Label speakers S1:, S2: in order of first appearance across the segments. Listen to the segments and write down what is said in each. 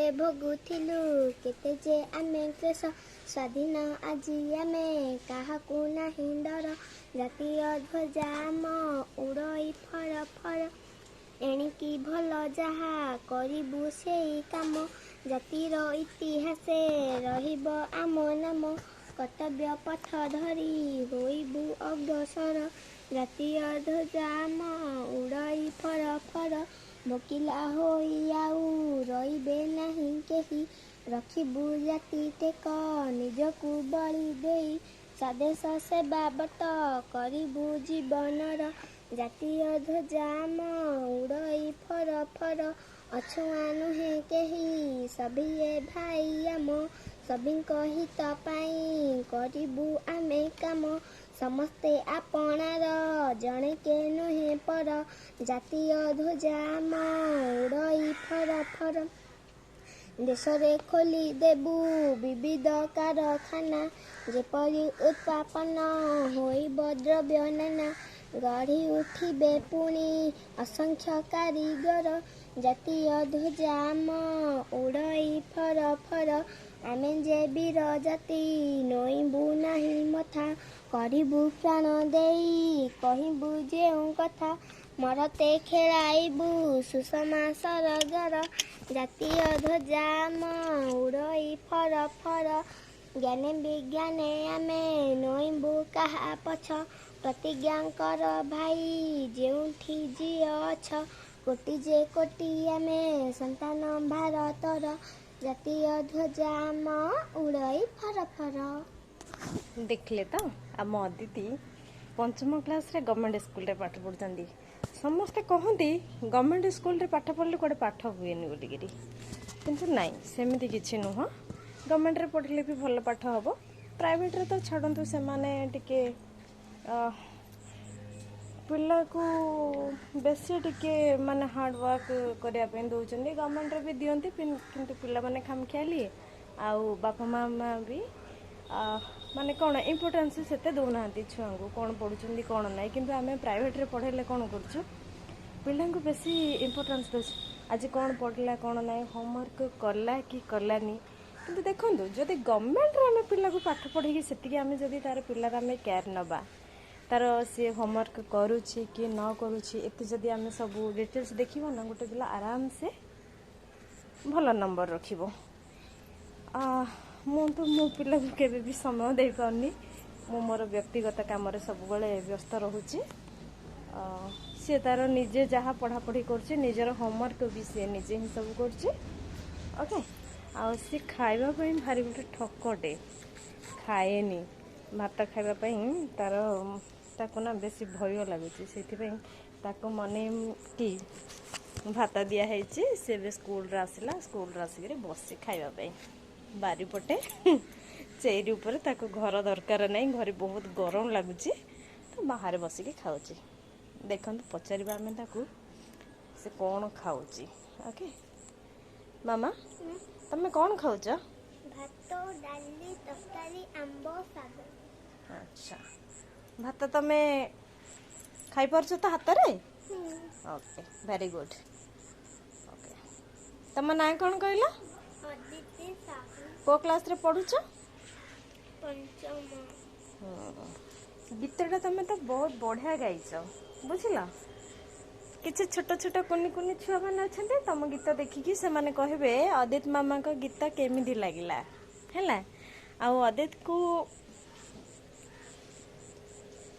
S1: ତଳେ ଭୋଗୁଥିଲୁ କେତେ ଯେ ଆମେ କ୍ଲେଶ। ସ୍ୱାଧୀନ ଆଜି ଆମେ, କାହାକୁ ନାହିଁ ଡର। ଜାତୀୟ ଧ୍ୱଜା ଆମ ଉଡ଼ଇ ଫର ଫର। ଏଣିକି ଭଲ ଯାହା କରିବୁ ସେଇ କାମ, ଜାତିର ଇତିହାସେ ରହିବ ଆମ ନାମ। କର୍ତ୍ତବ୍ୟ ପଥ ଧରି ହୋଇବୁ ଅଗ୍ରସର। ଜାତୀୟ ଧ୍ୱଜା ଆମ ଉଡ଼ଇ ଫର ଫର। ଭୋକିଲା ହୋଇ ଆଉ ରହିବେ ନାହିଁ କେହି, ରଖିବୁ ଜାତି ଟେକ ନିଜକୁ ବଳି ଦେଇ। ସ୍ୱଦେଶ ସେବା ବ୍ରତ କରିବୁ ଜୀବନର। ଜାତୀୟ ଧ୍ୱଜା ଆମ ଉଡ଼ଇ ଫର ଫର। ଅଛୁଆଁ ନୁହେଁ କେହି, ସଭିଏ ଭାଇ ଆମ। ସଭିଙ୍କ ହିତ ପାଇଁ କରିବୁ ଆମେ କାମ। ସମସ୍ତେ ଆପଣାର, ଜଣେକେ ନୁହେଁ ପର। ଜାତୀୟ ଧ୍ୱଜା ଆମ ଉଡ଼ଇ ଫର ଫର। ଦେଶରେ ଖୋଲି ଦେବୁ ବିବିଧ କାରଖାନା, ଯେପରି ଉତ୍ପାଦନ ହୋଇବ ଦ୍ରବ୍ୟ ନାନା। ଗଢ଼ି ଉଠିବେ ପୁଣି ଅସଂଖ୍ୟ କାରିଗର। ଜାତୀୟ ଧ୍ୱଜା ଆମ ଉଡ଼ଇ ଫର ଫର। ଆମେ ଯେ ବୀର ଜାତି, ନଇଁବୁ ନାହିଁ ମଥା। କରିବୁ ପ୍ରାଣ ଦେଇ କହିବୁ ଯେଉଁ କଥା, ମରତେ ଖେଳାଇବୁ ସୁଷମା ସରଗର। ଜାତୀୟ ଧ୍ୱଜା ଆମ ଉଡ଼ଇ ଫର ଫର। ଜ୍ଞାନେ ବିଜ୍ଞାନେ ଆମେ ନଇଁବୁ କାହା ପଛ। ପ୍ରତିଜ୍ଞା କର ଭାଇ ଯେଉଁଠି ଯିଏ ଅଛ, କୋଟି ଯେ କୋଟି ଆମେ ସନ୍ତାନ ଭାରତର। ଜାତୀୟ ଧ୍ୱଜା ଆମ ଉଡ଼ଇ ଫର ଫର।
S2: ଦେଖିଲେ ତ, ଆମ ଅଦିତି ପଞ୍ଚମ କ୍ଲାସ୍ରେ ଗଭର୍ଣ୍ଣମେଣ୍ଟ ସ୍କୁଲରେ ପାଠ ପଢ଼ୁଛନ୍ତି। ସମସ୍ତେ କହନ୍ତି ଗଭର୍ଣ୍ଣମେଣ୍ଟ ସ୍କୁଲରେ ପାଠ ପଢ଼ିଲେ କୁଆଡ଼େ ପାଠ ହୁଏନି ବୋଲିକିରି, କିନ୍ତୁ ନାଇଁ, ସେମିତି କିଛି ନୁହଁ। ଗଭର୍ଣ୍ଣମେଣ୍ଟରେ ପଢ଼ିଲେ ବି ଭଲ ପାଠ ହେବ। ପ୍ରାଇଭେଟରେ ତ ଛାଡ଼ନ୍ତୁ, ସେମାନେ ଟିକେ ପିଲାକୁ ବେଶୀ ଟିକେ ମାନେ ହାର୍ଡ଼ୱାର୍କ କରିବା ପାଇଁ ଦେଉଛନ୍ତି। ଗଭର୍ଣ୍ଣମେଣ୍ଟରେ ବି ଦିଅନ୍ତି, କିନ୍ତୁ ପିଲାମାନେ ଖାମଖିଆଲି ଆଉ ବାପା ମା ବି ମାନେ କ'ଣ ଇମ୍ପୋର୍ଟାନ୍ସ ସେତେ ଦେଉନାହାନ୍ତି ଛୁଆଙ୍କୁ, କ'ଣ ପଢ଼ୁଛନ୍ତି କ'ଣ ନାହିଁ। କିନ୍ତୁ ଆମେ ପ୍ରାଇଭେଟରେ ପଢ଼େଇଲେ କ'ଣ କରୁଛୁ, ପିଲାଙ୍କୁ ବେଶୀ ଇମ୍ପୋର୍ଟାନ୍ସ ଦେଉଛୁ, ଆଜି କ'ଣ ପଢ଼ିଲା କ'ଣ ନାହିଁ, ହୋମୱାର୍କ କଲା କି କଲାନି। କିନ୍ତୁ ଦେଖନ୍ତୁ, ଯଦି ଗଭର୍ଣ୍ଣମେଣ୍ଟରେ ଆମେ ପିଲାକୁ ପାଠ ପଢ଼େଇକି ସେତିକି ଆମେ ଯଦି ତାର ପିଲାର ଆମେ କେୟାର ନେବା, ତାର ସିଏ ହୋମୱାର୍କ କରୁଛି କି ନ କରୁଛି, ଏତେ ଯଦି ଆମେ ସବୁ ଡିଟେଲ୍ସ ଦେଖିବା ନା, ଗୋଟେ ପିଲା ଆରାମସେ ଭଲ ନମ୍ବର ରଖିବ। ମୁଁ ତ ମୋ ପିଲାକୁ କେବେ ବି ସମୟ ଦେଇପାରୁନି। ମୁଁ ମୋର ବ୍ୟକ୍ତିଗତ କାମରେ ସବୁବେଳେ ବ୍ୟସ୍ତ ରହୁଛି। ସିଏ ତାର ନିଜେ ଯାହା ପଢ଼ାପଢ଼ି କରୁଛି, ନିଜର ହୋମୱାର୍କ ବି ସିଏ ନିଜେ ହିଁ ସବୁ କରୁଛି। ଓକେ, ଆଉ ସିଏ ଖାଇବା ପାଇଁ ଭାରି ଗୋଟେ ଠକଟେ, ଖାଏନି ଭାତ। ଖାଇବା ପାଇଁ ତାର ତାକୁ ନା ବେଶୀ ଭୟ ଲାଗୁଛି। ସେଇଥିପାଇଁ ତାକୁ ମନେଇକି ଭାତ ଦିଆହେଇଛି। ସେ ଏବେ ସ୍କୁଲରୁ ଆସିଲା, ସ୍କୁଲରୁ ଆସିକିରି ବସି ଖାଇବା ପାଇଁ ବାରିପଟେ ଚେୟାର ଉପରେ। ତାକୁ ଘର ଦରକାର ନାହିଁ, ଘରେ ବହୁତ ଗରମ ଲାଗୁଛି, ତ ବାହାରେ ବସିକି ଖାଉଛି। ଦେଖନ୍ତୁ, ପଚାରିବା ଆମେ ତାକୁ ସେ କ'ଣ ଖାଉଛି। ଓକେ ମାମା, ତମେ କ'ଣ ଖାଉଛ?
S1: ଭାତ, ଡାଲି, ତରକାରୀ, ଆମ୍ବ, ଶାଗ।
S2: ଆଚ୍ଛା, ଭାତ ତମେ ଖାଇପାରୁଛ ତ ହାତରେ? Okay, very good. Okay, ତମ ନାଁ କ'ଣ କହିଲ?
S1: ଅଦିତି ସାହୁ।
S2: କୋଉ କ୍ଲାସ୍ରେ ପଢ଼ୁଛ?
S1: ପଞ୍ଚମ।
S2: ଗୀତଟା ତମେ ତ ବହୁତ ବଢ଼ିଆ ଗାଇଛ, ବୁଝିଲ? କିଛି ଛୋଟ ଛୋଟ କୁନି କୁନି ଛୁଆମାନେ ଅଛନ୍ତି, ତମ ଗୀତ ଦେଖିକି ସେମାନେ କହିବେ ଅଦିତ ମାମାଙ୍କ ଗୀତ କେମିତି ଲାଗିଲା। ହେଲା, ଆଉ ଅଦିତକୁ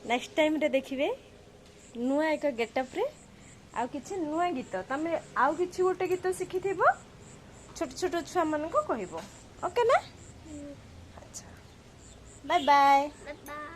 S2: ନେକ୍ସଟ ଟାଇମ୍ରେ ଦେଖିବେ ନୂଆ ଏକ ଗେଟଅପ୍ରେ, ଆଉ କିଛି ନୂଆ ଗୀତ। ତମେ ଆଉ କିଛି ଗୋଟେ ଗୀତ ଶିଖିଥିବ, ଛୋଟ ଛୋଟ ଛୁଆମାନଙ୍କୁ କହିବ। ଓକେ ନା? ଆଚ୍ଛା, ବାଏ ବାଏ।
S1: ବାଏ।